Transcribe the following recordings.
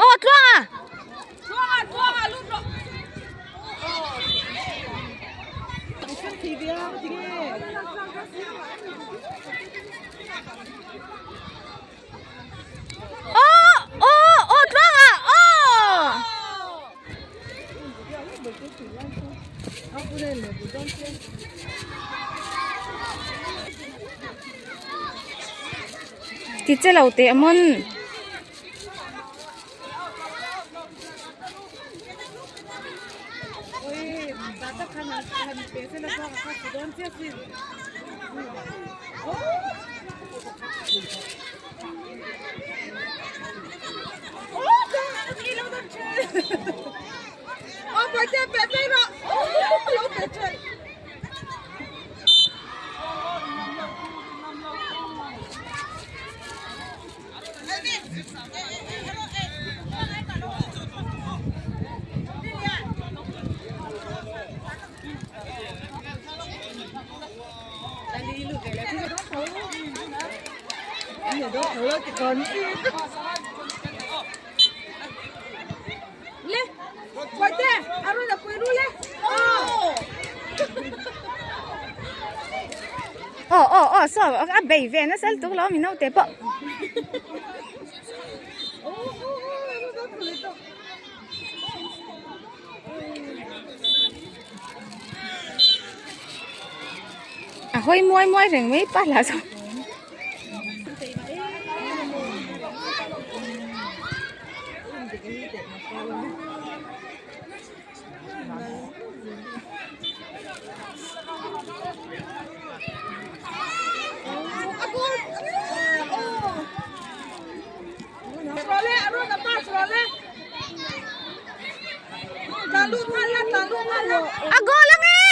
Aw tluanga! Aw aw aw tluanga aw! Ti che lo teh mawn. Aw aw aw saw a bei ve nasa lutuk lo mi naute pawh. A hawi muai muai reng mai pa lah saw. A goal ang e!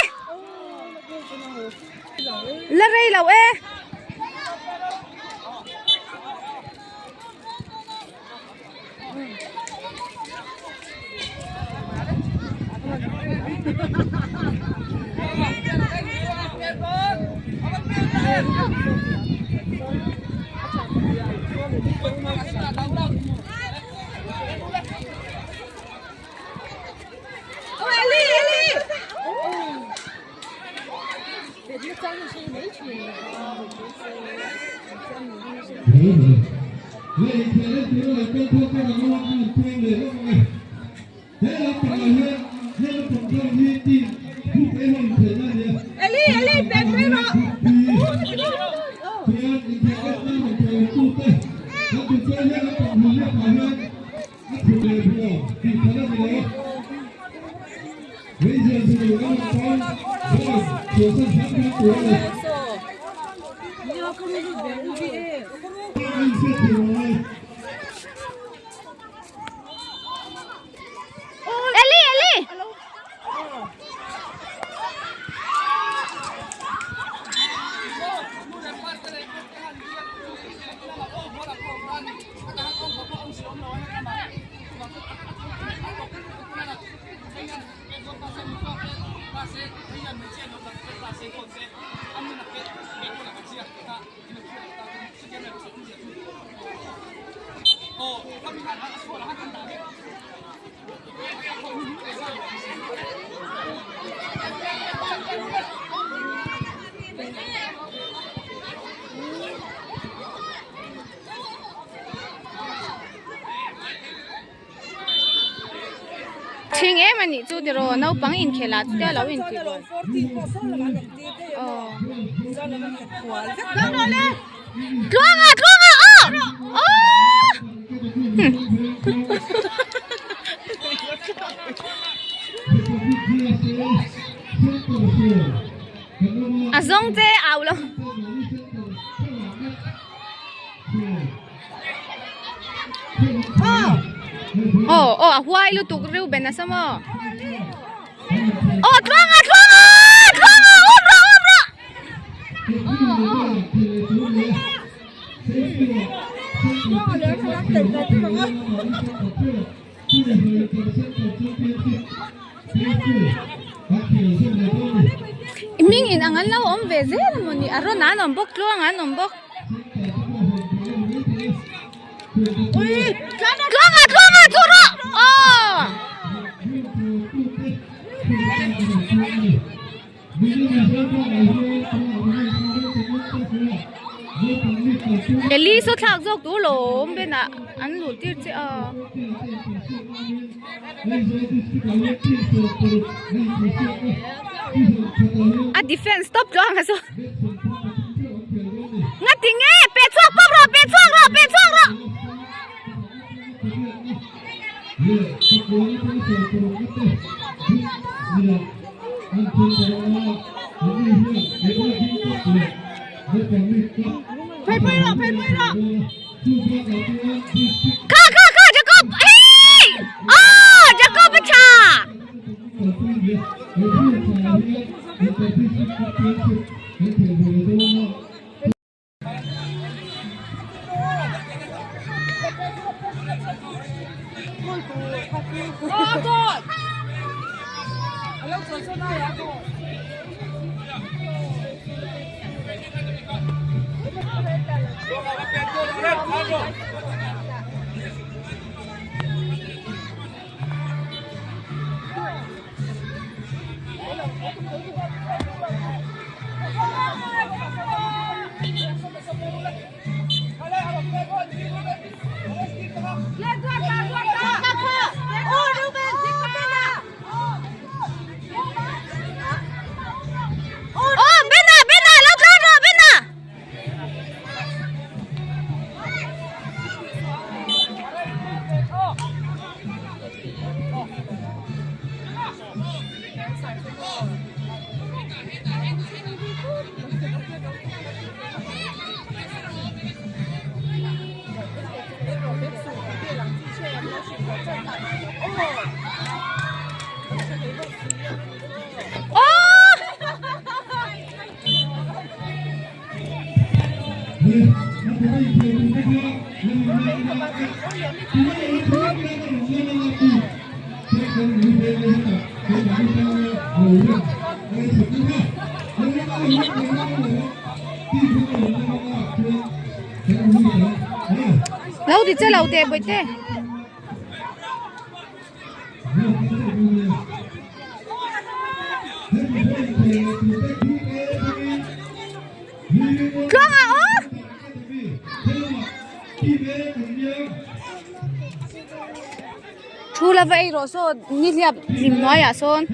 La rei lo e! Eli Eli Thing em a nih chu tiraw naupang inkhel ah chutia lo intih buai aw tluanga tluanga aw aw. A zawng che au lo. Aw aw a huai lutuk Reuben a sam aw. Aw tluanga tluanga tluanga awm rawh awm rawh. Hming in ang an lo awm ve zel a mawni a rawn an awm bawk tluang an awm bawk. Tluanga tluanga chu rawh aw. Eli saw thlak zawk tur lawm benah an luh tir che a. A defense tawp tluang a chu. Ngati nge pe chhuak pawp rawh pe chhuak rawh pe chhuak rawh. Kha kha kha Jacob hey oh Jacob a tha. Aw Bena Bena lo tlan rawh Bena. Lo ti che lo teh bawihte. Tluang ah aw. Thu la va ei rawh saw nihliap hlim hnuai ah sawn.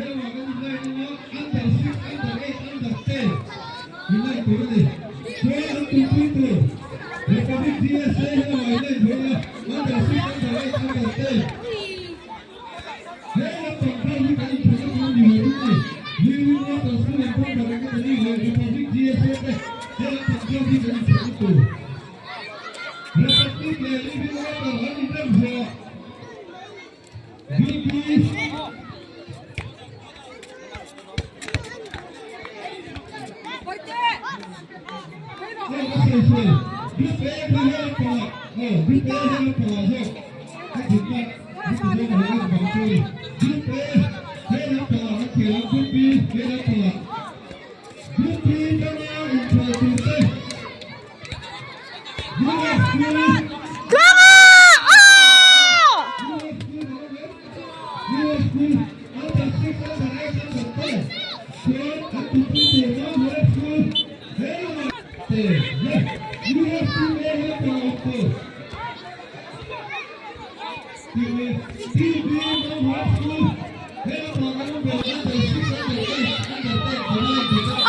Tluanga! Aw!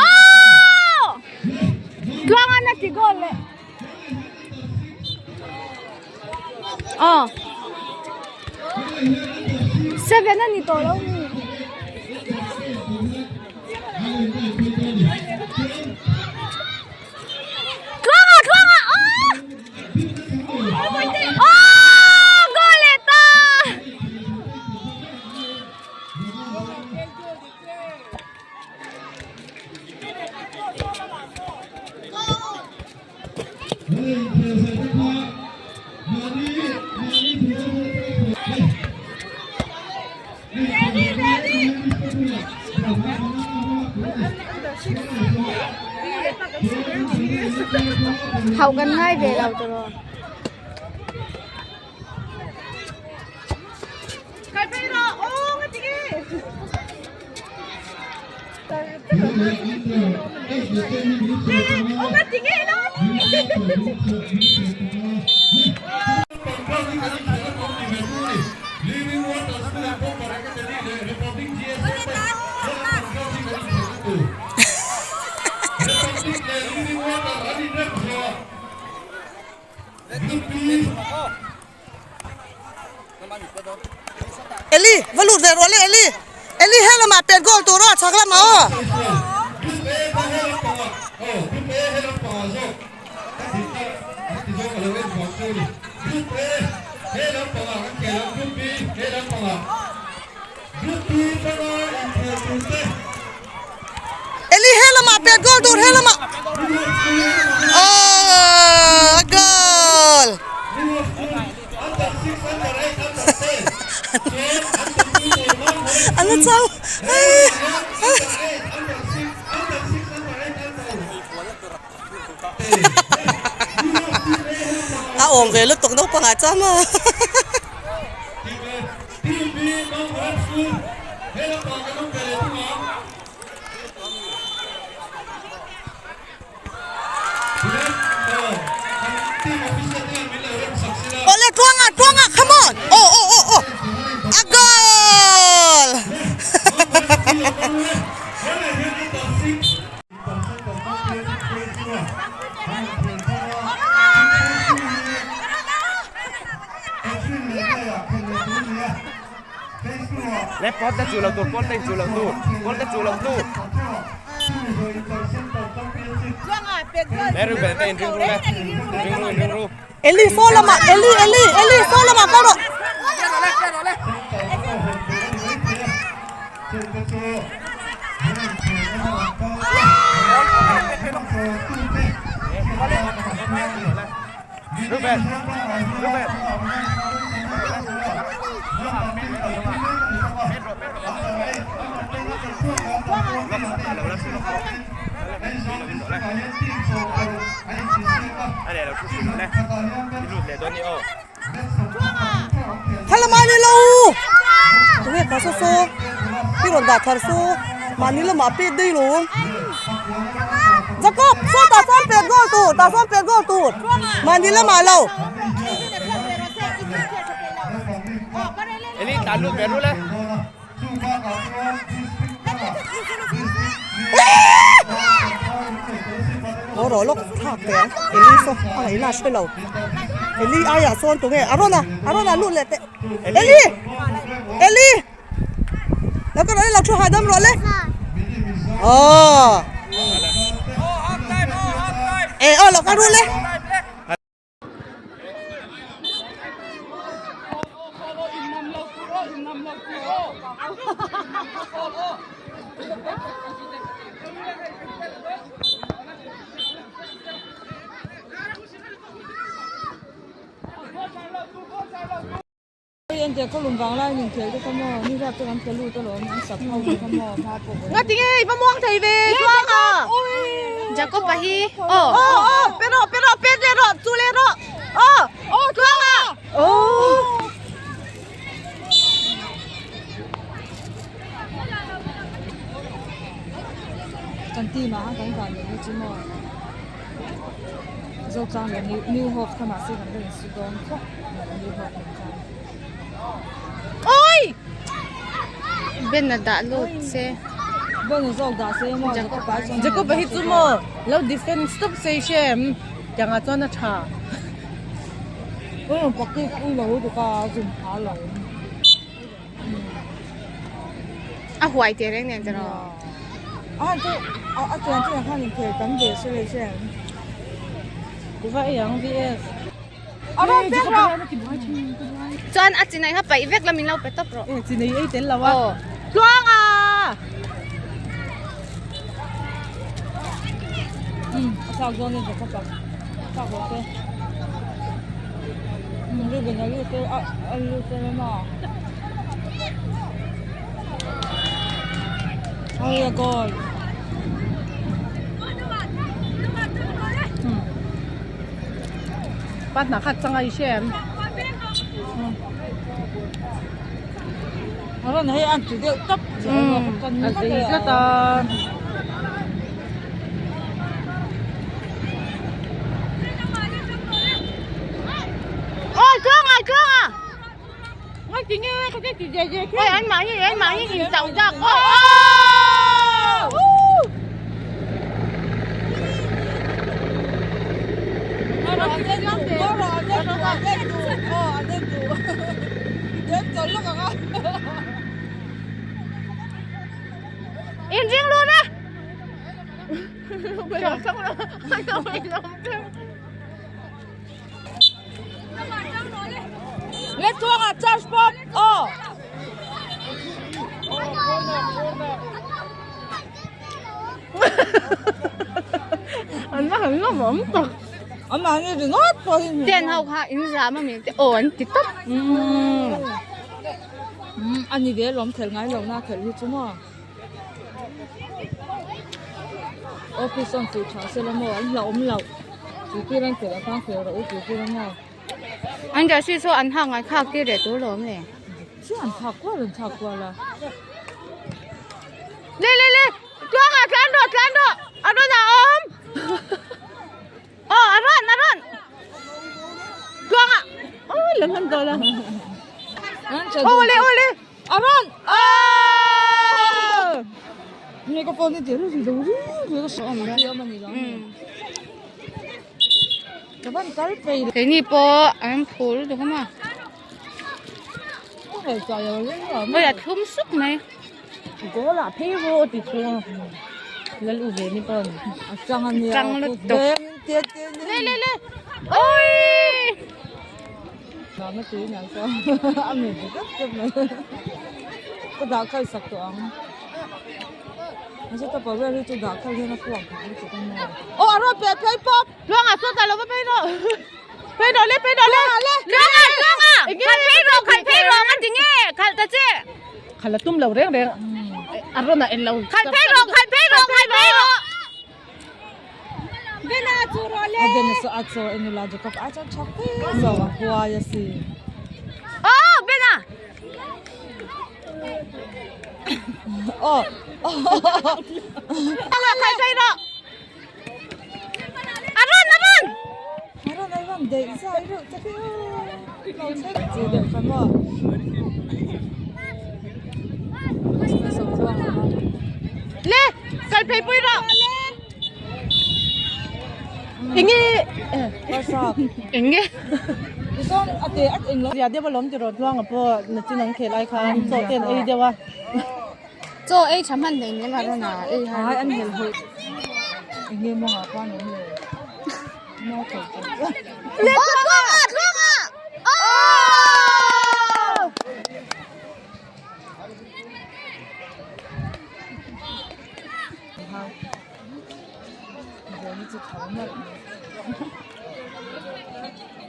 Aw! Tluanga na ti goal leh. Aw. 7 a ni tawh lo ni. Tluanga tluanga aw aw goal leh ta. Hauh kan ngai ve lo tiraw. Eli va lut ve rawh le Eli Eli he lamah pet goal tur aw chhak lamah aw. Eli he lamah pet goal tur he lamah aww goal. An la chau A awm ve lutuk naupang ah chuan maw. Awle tluanga tluanga come on aw aw aw aw a goal Eli saw lamah Eli Eli Eli saw lamah kal rawh. Thalamai ni lo tunge kha saw saw i rawn dah thar saw mahni lamah pek daih lo Jacob saw tah sawn pet goal tur tah sawn pet goal tur mahni lamah lo. Haw rawh lawk thlak teh ang Eli saw a ngaihna a hre lo Eli aiah sawn tunge a rawn a a rawn a lut leh teh Eli Eli lo ka rawh le lo thu hahdam rawh le aw e aw lo ka ru le. Ngati nge i va muang thei ve tluang a Jacob a hi aw aw aw pe rawh pe rawh pet leh rawh chu leh rawh aw aw tluang a aw Kan team ah kan van leh na chu maw Zotlang leh New Hope kha mahse kan la insu dawn khawp mai New Hope nen khan. Oi! Ben a dah lut se. Ben a zawk dah se maw Jacob a chuan. Jacob a hi chu maw lo defend stop sei hrem tiang ah chuan a tha. Ui practice ui lo lutuk a zum pha lo. A huai teh reng nen tiraw. A han chu a chuan chinah khan inkhel tam ve se le se ang. Kuva ei ang VS. A rawn pek rawh. Chuan a chinai kha paih vek la min lo pe tawp rawh. E chinai ei tel lo a. Aw. Tluanga! Um a thlak dawn e Jacob a thlak rawh se. Um Reuben a lut e a a lut e maw. Oh my god. Pa hna khat changa i hre em? A rawn hei an ti deuh tawp A zei tlat a. Ôi Tluanga Tluanga. Ngai ti nge ka ti je je Ôi an mahni an mahni in chauh zak. Aw. In ring lut a. Let chuangah charge pawp aw. An va han lawm awm tak. An mahni ringawt pawh hi. Ten ho kha in zam a mi te aw an ti tawp. Ani ve lawm khelh ngai lo na khelh hi chu maw. Office an tih tha sela maw an hlauhawm loh zirtir an khelh atang khelh rawh u zirtir a maw. An jersey saw an hak ngai khak tir leh tur lawm le. Chu an thlak kual an thlak kual a. Le le le tluanga tlan rawh tlan rawh a rawn a awm. Aw a rawn a rawn tluanga. Oi lam han dawl a. Aw le aw le. A rawn Aww. Nge ka phone hi ti ri ri lo ri ri ka saw ang ri awm a ni lo ang. Ka van kal phei. Keini pawh an phur lutuk a maw. Oi a thlum suk mai. Goal ah phei rawh ti chu lal u ve ni pawn. A chang a nia. Chang lutuk. Le le le. Oi. Mama tui nang chuan a mit zet zet mai. Ka dah kal sak tawh ang. Mahse ka pa vel hi chu dah kal hian a puak duh lutuk a maw. Aw a rawn peh phei pawp. Tluanga saw ta lo va phei rawh. Phei rawh le phei rawh le. Tluanga tluanga. Khalh phei rawh khalh phei rawh nga ti nge khalh ta che. Khalh a tum lo reng reng. A rawn a en lo. Khalh phei rawh khalh phei rawh khalh phei rawh. A ben a saw a chaw en ula Jacob a chuan tha fe zo a huai a si. Aw Bena. Aw. Tluanga khalh phei rawh. A rawn a rawn. A rawn a rawn daih zai reuh te khi aw. Lo thleng chi deuh kha maw. Le kal phei pui rawh. Enge Enge. Zia deuh a lawm ti rawh tluanga pawh nachin an khel ai khan chaw te an ei deuh a. Chaw ei tha hman nei nem a rawn a ei har. Ai an hel hawih. Enge maw ngah khan awm le. Maw thei chu. Le tluanga tluanga. Aww.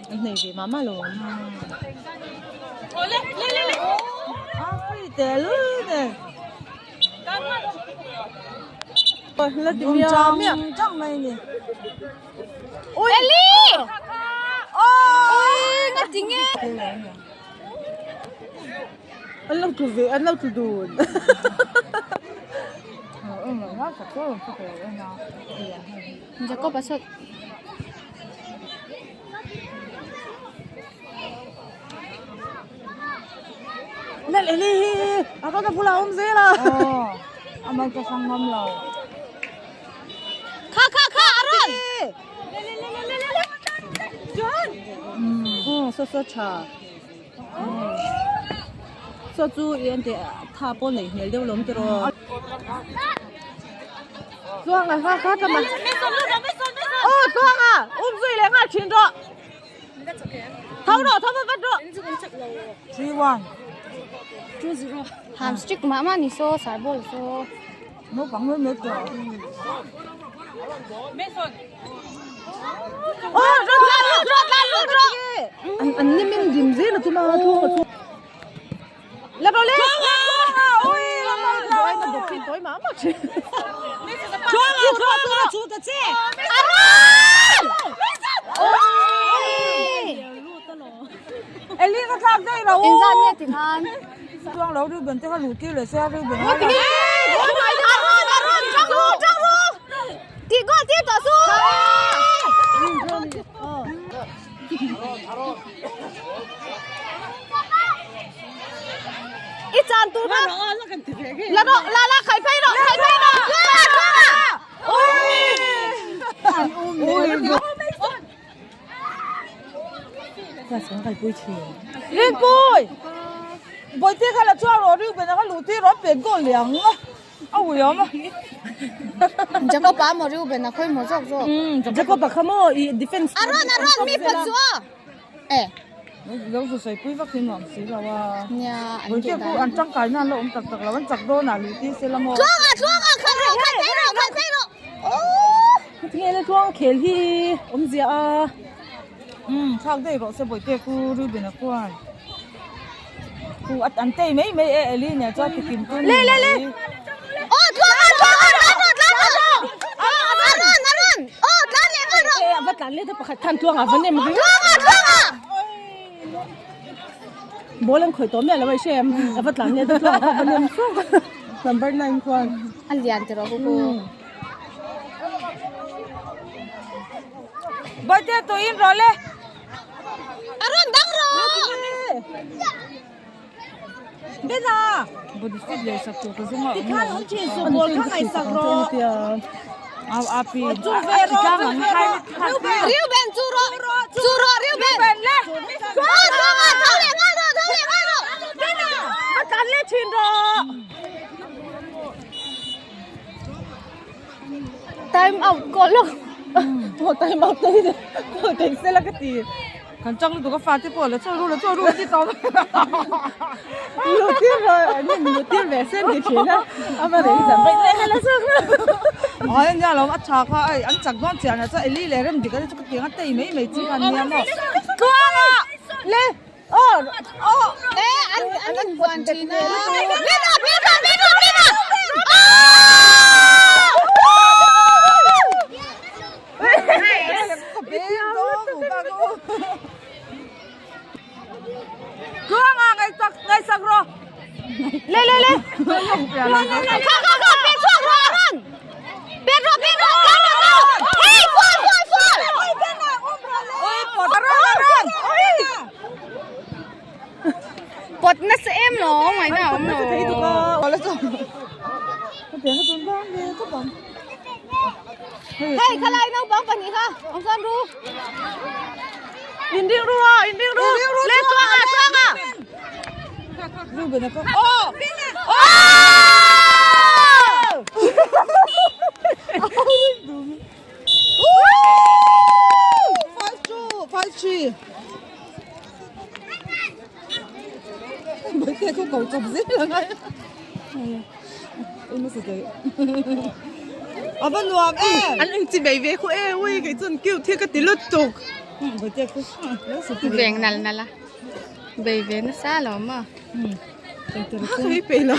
An hnei ve mah mah lo ang. La ti miah miah. Eli! Oi! Nga ti nge? An lo tlu ve, an lo tlu dun. Jacob a sawt. Lal Eli hi a rawn a bulah a awm zel a. A man ka hrang ngam lo. Kha kha kha a rawn. Chuan. Saw saw tha. Saw chu i en teh tha pawh neih hmel deuh lawm tiraw. Tluanga kha kha ta ma. Aw Tluanga um zui leh nghal thin rawh. Tho rawh tho vat vat rawh. 3 1 2 0 Ham strict mah mah ni saw sar ball saw. Naupang mai mai tawh. Aw rawh tlan lut rawh tlan lut rawh. An an nem em dim zel a tuma Tluanga chu. La rawh le. Ui la bawk hi tawi mah mah thin. Tluanga Tluanga chu ta che. Aron! Eli ka thlak daih lo. Engzat nge ti khan? Tluang lo Reuben te kha luh tir leh se a Reuben a. Aron Aron tang ru tang ru. Ti goal tir tawh su. I chan tur kha. La rawh la la khai phei rawh khai phei rawh. Rinpui! Bawihte kha la chuang rawh Reuben a kha luh tir rawh a pet goal leh ang a. A ui awm a. Jacob a maw Reuben a khawi maw zawk zawk. Jacob a kha maw i defense. Aron Aron mi pawt chu aw. Eh. Lo zu sawi pui vak hi nuam si lo a. Nia an Bawihte duh khu dan. an tangkai na an la awm tak tak lo an chak dawn ah luh tir se la maw. Tluanga tluanga khalh rawh khalh phei rawh khalh phei rawh. Aww. Tinge le tluang khel hi awmzia a. Umm thlak daih rawh se Bawihte khu Reuben a khuan. Khu a an tei mai mai e Eli nen chuan tikim tu ni mai. Aw tluanga tluanga tlan rawh tlan rawh. Aron Aron aw tlan leh nghal rawh. E a va tlan let a pakhat khan tluanga va nem ringawt. Tluanga tluanga. Ball an khawih tawh miah lo a i hre em a va tlan let a tluanga kha va nem sawk number 9 khuan. A lian tiraw khu khu. Bawihte tuiin rawh le. A rawn dang rawh. Bena. Body fit leh sak tur ka zung a. Tikhan awm thin su ball kha ngaihsak rawh. Au api. Chu ve rawh chu ve rawh. Reuben chu rawh. Chu rawh Reuben. Le. Aw tluanga tho leh nghal rawh tho leh nghal rawh. Bena. A tlan leh thin rawh. Time out ko lo. Aw time out te hi ko thei sela ka ti. Kan chang lutuk a fate pawh la chaw ru la chaw ru ti tawp. Lu tir rawh an in lu tir ve sen ti thin a. A va rei zan bai leh la chak la. Ai ania lo a tha kha ai an chak dawn chian a chuan Eli leh rem dik a chu ka tiang a tei mai mai chi khan nia maw. Tluanga le aw aw Eh an an in buan thin a. Bena bena bena bena. Tluanga ngaihsak ngaihsak rawh. Le le le. Kha kha kha pet chhuak rawh Aron. Pet rawh pet rawh tlan rawh tlan rawh. Hey fall fall fall. Ui pawt Aron Aron. Pawt nasa em lo ngaihna a awm lo. Hei khalai naupang pahnih kha awm sawn ru. In ding ru aw in ding ru. Le tluanga tluanga. Aw. 5 2 5 3 Bawihte khu ko chawp zel ang a. A va nuam em. An eng chi bei ve khu e ui kei chuan cute hi ka ti lut tuk. Bawihte khu. Veng nal nal a. Bei ve nasa lo maw. Ka hei peih lo.